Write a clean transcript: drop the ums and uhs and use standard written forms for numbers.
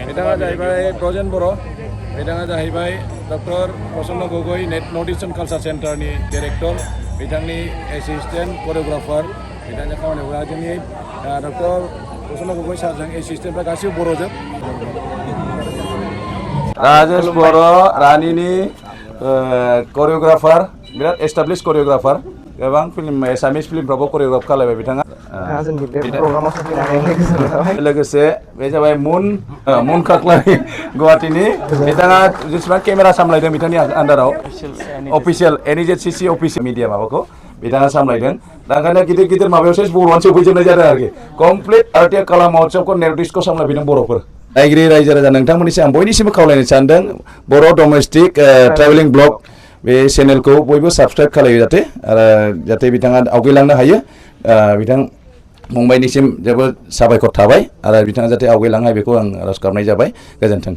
बिथाङा जाहैबाय ब्रजेन बर' बिथाङा जाहैबाय डक्टर प्रसन्न गगৈ नर्थ इस्टार्न कालचार सेन्टारनि डाइरेक्टर बिथांनि एसिस्टेन्ट करिय'ग्राफार बिथांनि खामानि मावग्रा जोंनि डक्टर प्रसन्न गगৈ सारजों एसिस्टेन्टफ्रा गासिबो बर'जोब राजेश बर' रानिनि करिय'ग्राफार बिराद एस्टाब्लिश करिय'ग्राफार गोबां फिल्म एसामिस फिल्मफ्रावबो करिय'ग्राफ खालामबाय बिथाङा लोगोसे बे जाबाय मुन खाख्लारि गुवाहाटीनि बिथाङा जेसेबां केमेरा सामलायदों बिथांनि आन्दाराव अफिसियेल NEZCC अफिसियेल मिडिया माबाखौ बिथाङा सामलायदों दा ओंखायनो गिदिर गिदिर माबायावसो बर'आनो सफैजोबनाय जादों आरोखि कमप्लिट आर्टिया कला महोत्सबखौ नेरडिस्टखौ सामलायफैदों बर'फोर नायगिरि रायजो राजा नोंथांमोननिसिम आं बयनिसिमबो खावलायनो सानदों बर' डमेस्टिक ट्रेभेलिं ब्लग बे चेनेलखौ बयबो साबस्क्राइब खालायो जाहाथे बिथाङा आवगायलांनो हायो बिथां फंबायनिसिम जोबोद साबायखर थाबाय आरो बिथाङा जाहाथे आवगायलांनो हायो बेखौ आं आरज गाबनाय जाबाय गोजोन्थों